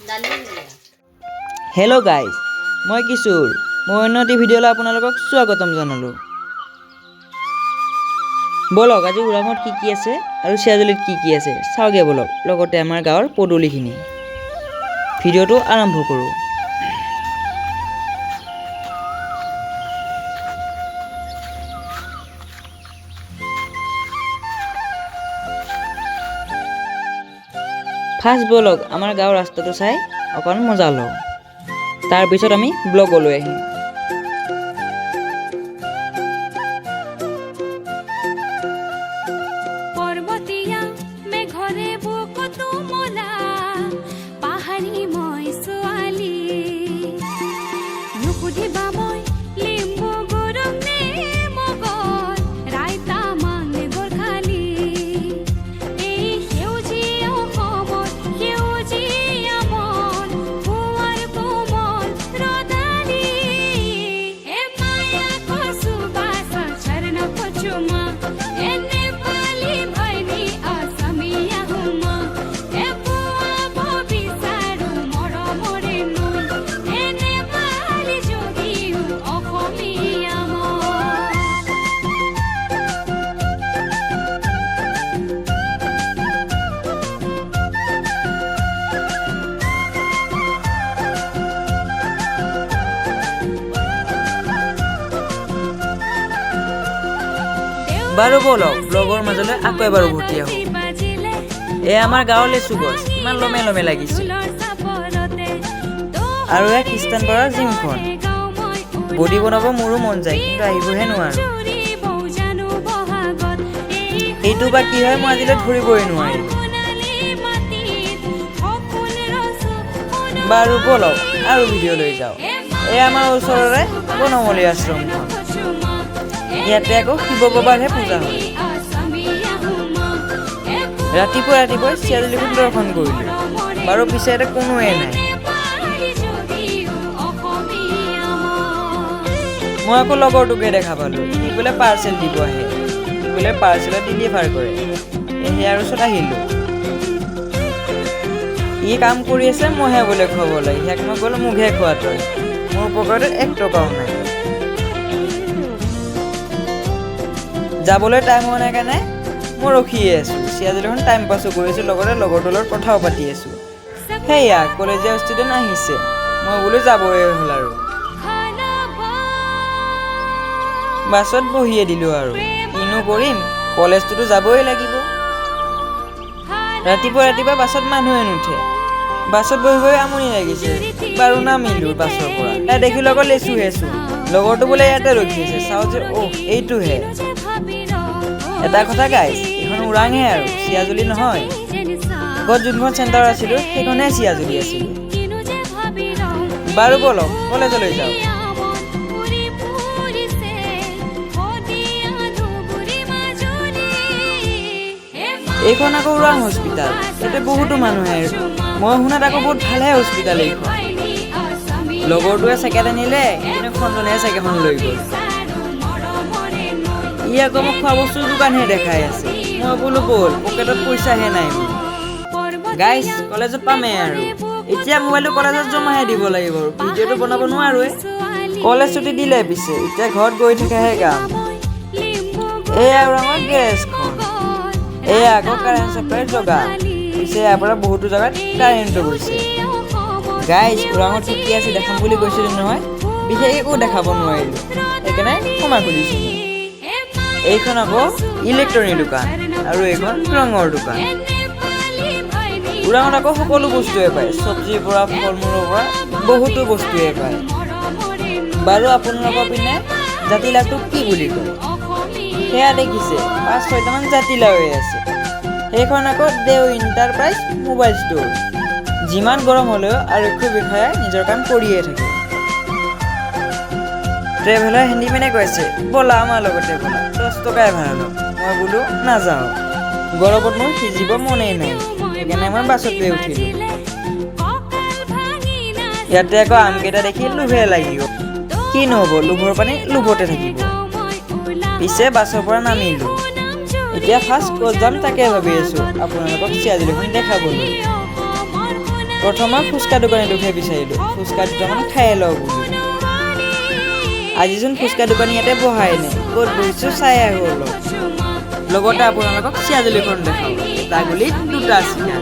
দালি। Hello' guys, মই কিশোৰ। মই অন্য এটি ভিডিঅ'লৈ আপোনালোকক স্বাগতম জনালোঁ। ব'লক, আজি ওৰাঙত কি কি আছে আৰু চিয়াজুলিত কি কি আছে চাওঁগৈ ব'লক, লগতে আমাৰ গাঁৱৰ পদূলিখিনি। ভিডিঅ'টো আৰম্ভ কৰোঁ। ফাৰ্ষ্ট ব'লক, আমাৰ গাঁৱৰ ৰাস্তাটো চাই অকণ মজা লওঁ, তাৰপিছত আমি ব্লগলৈ আহিম। পৰ্বতীয়া মেঘৰে বুকুত মলা পাহাৰী মই ছোৱালী। নুসুধিবা মই লিম্বু, গুৰুং নে মগৰ, ৰাইতা মানে গোৰ্খালী। এই সেউজীয়া অসমত সেউজীয়া মন, পুৱাৰ কোমল ৰদালি। এ মায়া কচু বাসা চৰণ কচুমা, এ নেপালী ভাইনী অসমীয়া হুমা। এ পুৱাব বিচাৰো মৰমৰে নৈ, এ নেপালী যদিও অসমীয়া মই। বাৰু ব'লক, ব্লগৰ মাজলৈ আকৌ এবাৰ উভতি আহোঁ। এয়া আমাৰ গাঁৱৰ লেচু গছ, ইমান লমে লমে লাগিছে। আৰু এয়া খ্ৰীষ্টান পাৰাৰ জিমখন। বডি বনাব মোৰো মন যায়, কিন্তু আহিবহে নোৱাৰোঁ। এইটো বা কি হয়, মই আজিলৈ ধৰিবই নোৱাৰিলোঁ। বাৰু ব'লক, আৰু ভিডিঅ' লৈ যাওঁ। এয়া আমাৰ ওচৰৰে বনমলী আশ্ৰমখন। ইয়াতে আকৌ শিৱ বাবাৰহে পূজা হয়। ৰাতিপুৱা ৰাতিপুৱাই চিয়াজুলিখন দৰ্শন কৰিলোঁ। বাৰু পিছে ইয়াতে কোনোৱে নাই। মই আকৌ লগৰটোকে দেখা পালোঁ। সি বোলে পাৰ্চেল দিব আহে, সি বোলে পাৰ্চেলত ডেলিভাৰ কৰে। এই সেয়াৰ ওচৰত আহিলোঁ। ই কাম কৰি আছে, মইহে বোলে খুৱাব লাগে। সিয়াক মই ক'লো, মোকহে খোৱা তই, মোৰ পকেটত 1 টকাও নাই। যাবলৈ টাইম হোৱা নাই কাৰণে মই ৰখিয়ে আছোঁ। চিয়াজুলিখন টাইম পাছো কৰি আছোঁ, লগতে লগৰটোৰ লগত কথাও পাতি আছোঁ। সেয়া কলেজীয়া ষ্টুডেণ্ট আহিছে। মই বোলো যাবই হ'ল আৰু, বাছত বহিয়ে দিলোঁ আৰু। কিনো কৰিম, কলেজটোতো যাবই লাগিব। ৰাতিপুৱা ৰাতিপুৱা বাছত মানুহে নুঠে। বাছত বহি বহি আমনি লাগিছে। বাৰু নামিলোঁ বাছৰ পৰা। তাই দেখিলোঁ আকৌ লেচু হেচু। লগৰটো বোলে ইয়াতে ৰখি আছে। চাওঁ যে অহ, এইটোহে। এটা কথা গাইজ, এইখন ওৰাংহে আৰু চিয়াজুলি নহয়। আগত যোনখন চেণ্টাৰ আছিলোঁ, সেইখনহে চিয়াজুলি আছিলে। বাৰু ব'লক, কলেজলৈ যাওঁ। এইখন আকৌ ওৰাং হস্পিটেল। ইয়াতে বহুতো মানুহে। মই শুনাত আকৌ বহুত ভালহে হস্পিটেল এইখন। লগৰটোৱে চাইকেল আনিলে, কিন্তু খণ্ডনীয়ে চাইকেলখন লৈ গ'ল। ই আকৌ মোক খোৱা বস্তুৰ দোকানহে দেখাই আছে। মই বোলো ব'ল, পকেটত পইচাহে নাই মোৰ। গাইজ, কলেজত পামেই আৰু এতিয়া। মোবাইলটো কলেজত জমাহে দিব লাগিব আৰু ভিডিঅ'টো বনাব নোৱাৰোৱে। কলেজ ছুটি দিলে পিছে, এতিয়া ঘৰত গৈ থাকাহে কাম। এয়া ওৰাঙৰ গেৰেজখন। এয়া আকৌ কাৰেণ্ট চাপ্লাইৰ জগা। পিছে ইয়াৰ পৰা বহুতো জেগাত কাৰেণ্টটো গৈছে। গাইজ, ওৰাঙত কি কি আছে দেখাম বুলি কৈছিলোঁ নহয়, বিশেষ একো দেখাব নোৱাৰিলোঁ, সেইকাৰণে ক্ষমা খুজিছোঁ। এইখন আকৌ ইলেক্ট্ৰনিক দোকান আৰু এইখন ৰঙৰ দোকান। ওৰাঙত আকৌ সকলো বস্তুৱে পায়, চব্জিৰ পৰা ফল মূলৰ পৰা বহুতো বস্তুৱে পায়। বাৰু আপোনালোকৰ পিনে জাতিলাওটোক কি বুলি কয়? সেয়া দেখিছে, পাঁচ ছয়টামান জাতিলাওৱে আছে। সেইখন আকৌ দেও ইণ্টাৰপ্ৰাইজ মোবাইল ষ্ট'ৰ। যিমান গৰম হ'লেও আৰক্ষী বিষয়াই নিজৰ কাম কৰিয়ে থাকে। ট্ৰেভেলাৰ হেণ্ডিমেনে কৈছে, ব'লা আমাৰ লগতে ব'লা, 10 টকাই ভাড়া লওঁ। মই বোলো নাযাওঁ, গৰমত মোৰ সিজিব মনেই নাই। সেইকাৰণে মই বাছতে উঠিলোঁ। ইয়াতে আকৌ আমকেইটা দেখি লোভে লাগিব। কি নহ'ব, লোভৰ পানী লোভতে থাকিব। পিছে বাছৰ পৰা নামিলোঁ। এতিয়া ফাৰ্ষ্ট ক'ত যাম তাকে ভাবি আছোঁ, আপোনালোকক চিয়াজুলিখন দেখাবলৈ। প্ৰথমে ফুচকা দোকানীটোকহে বিচাৰিলোঁ, ফুচকা দুটামান খাই লওঁ বুলি। আজিচোন ফুচকা দোকানী ইয়াতে বহাই নাই, ক'ত বহিছোঁ চাই আহোঁ অলপ। লগতে আপোনালোকক চিয়াজুলিখন দেখাওঁ, এটা গুলিত দুটা চিকাৰ।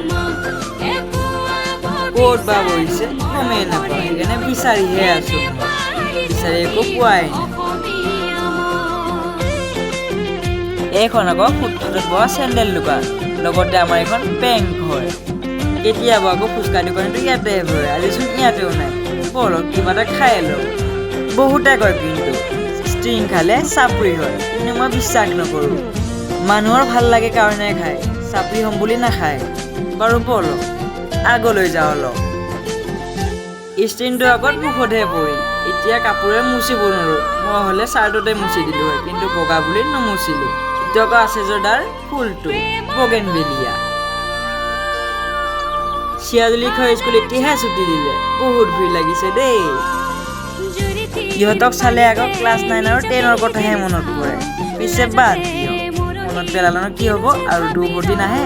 ক'ত বা বহিছে গমেই নাপাওঁ, সেইকাৰণে বিচাৰিহে আছোঁ মই, বিচাৰি একো পোৱাই নাই। এইখন আকৌ ফুটপাথত বহা চেণ্ডেল দোকান, লগতে আমাৰ এইখন বেংক হয়। কেতিয়াবা আকৌ ফুচকা দোকানটো ইয়াতে বহে, আজিচোন ইয়াতেও নাই। ব'লক কিবা এটা খাই লওঁ। বহুতে কয় কিন্তু ষ্ট্ৰিং খালে চাপৰি হয়, কিন্তু মই বিশ্বাস নকৰোঁ। মানুহৰ ভাল লাগে কাৰণে খায়, চাপৰি হ'ম বুলি নাখায়। বাৰু ব'লক আগলৈ যাওঁ অলপ। ষ্ট্ৰিংটো আগত মুখতহে পৰিল, এতিয়া কাপোৰে মুচিব নোৱাৰোঁ। মই হ'লে চাৰ্টতে মুচি দিলোঁ হয়, কিন্তু বগা বুলি নুমুচিলোঁ। এইটো আকৌ আচাৰ্যদাৰ ফুলটো বগেনবেলিয়া। চিয়াজুলি খোৱা স্কুল এতিয়াহে ছুটি দিলে, বহুত ভিৰ লাগিছে দেই। ইহঁতক চালে আকৌ ক্লাছ 9 আৰু 10ৰ কথাহে মনত পৰে। পিছে বাদ দিয়ক, মনত পেলালেনো কি হ'ব আৰু দুৰ্গতি নাহে।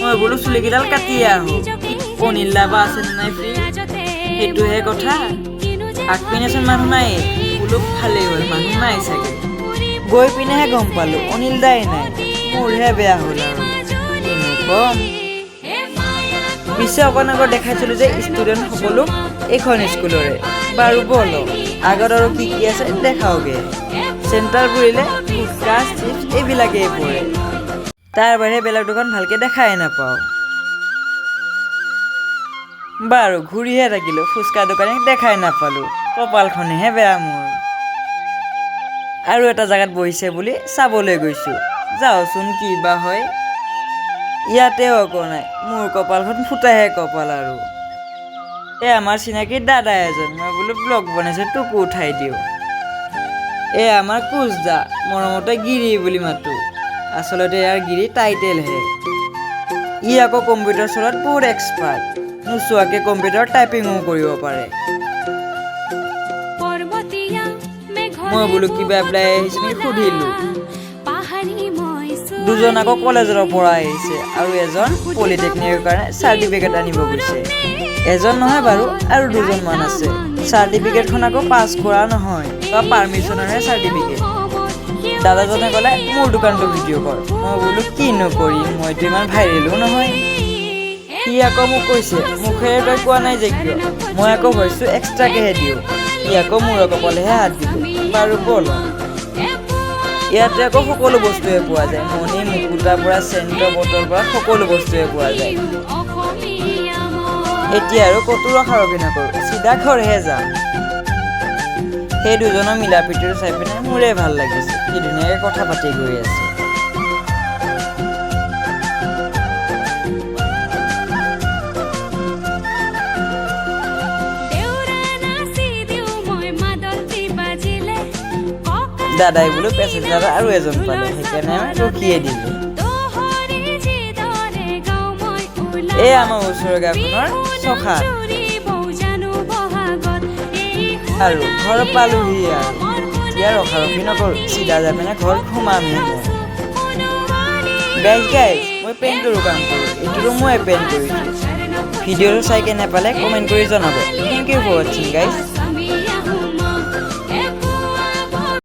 মই বোলো চুলিকেইডাল কাটিয়ে আহোঁ। অনিল দা বা আছে নে নাই ফ্ৰী, সেইটোহে কথা। আগপিনেচোন মানুহ নাই, বোলো ভালেই হ'ল মানুহ নাই চাগে। গৈ পিনেহে গম পালোঁ অনিল দাই নাই, মোৰহে বেয়া হ'ল আৰু কিনো ক'ম। পিছে অকণ আগত দেখাইছিলোঁ যে ষ্টুডেণ্ট সকলো এইখন স্কুলৰে। বাৰু ব'লক আগত আৰু কি কি আছে দেখাওগৈ। চেণ্টাৰ বুলিলে গুটকা চিপছ এইবিলাকেই পৰে, তাৰ বাহিৰে বেলেগ দোকান ভালকৈ দেখাই নাপাওঁ। বাৰু ঘূৰিহে থাকিলোঁ, ফুচকা দোকানীক দেখাই নাপালোঁ, কপালখনেহে বেয়া মোৰ। আৰু এটা জেগাত বহিছে বুলি চাবলৈ গৈছোঁ, যাওঁচোন কি বা হয়। ইয়াতেও একো নাই, মোৰ কপালখন ফুটাহে কপাল আৰু। এই আমাৰ চিনাকি দাদা এজন, মই বোলো ব্লগ বনাইছোঁ তোকো উঠাই দিওঁ। এই আমাৰ কোচদা, মৰমতে গিৰি বুলি মাতোঁ, আচলতে ইয়াৰ গিৰি টাইটেলহে। ই আকৌ কম্পিউটাৰ চলোৱাত বহুত এক্সপাৰ্ট, নোচোৱাকৈ কম্পিউটাৰ টাইপিঙো কৰিব পাৰে। মই বোলো কিবা এপ্লাই আহিছে নেকি সুধিলোঁ। দুজন আকৌ কলেজৰ পৰা আহিছে আৰু এজন পলিটেকনিকৰ কাৰণে চাৰ্টিফিকেট আনিব গৈছে। এজন নহয় বাৰু, আৰু দুজনমান আছে। চাৰ্টিফিকেটখন আকৌ পাছ কৰা নহয় বা পাৰ্মিশ্যনৰহে চাৰ্টিফিকেট। দাদাজনে ক'লে মোৰ দোকানটো ভিডিঅ' কৰ। মই বোলো কিনো কৰিম, মইতো ইমান ভাইৰেলো নহয়। সি আকৌ মোক কৈছে মুখেৰে তই কোৱা নাই যে কিয়, মই আকৌ ভইচটো এক্সট্ৰাকেহে দিওঁ। সি আকৌ মূৰৰ কপালেহে হাত দিলে। বাৰু ব'ল, ইয়াতে আকৌ সকলো বস্তুৱে পোৱা যায়, মণি মুকুতাৰ পৰা চেণ্টৰ বটল পৰা সকলো বস্তুৱে পোৱা যায়। এতিয়া আৰু ক'তো ৰখাৰখি নকৰোঁ, চিধা ঘৰহে যাম। সেই দুজনৰ মিলা প্ৰীতিটো চাই পিনে মোৰে ভাল লাগিছে, কি ধুনীয়াকৈ কথা পাতি গৈ আছে। দাদাই বোলো পেচেঞ্জাৰ আৰু এজন পালে, সেইকাৰণে ৰখিয়ে দিলে। এই আমাৰ ওচৰৰ গাঁওখনৰ চখা আৰু ঘৰ পালোহি আৰু এতিয়া ৰখাৰখি নকৰোঁ, চিধা যাই পিনে ঘৰত সোমামহি মই। গাইজ গাইজ মই পেণ্টৰো কাম কৰোঁ, এইটোতো মই পেণ্ট কৰিছোঁ। ভিডিঅ'টো চাই কেনে পালে কমেণ্ট কৰি জনাব। Thank you for watching guys.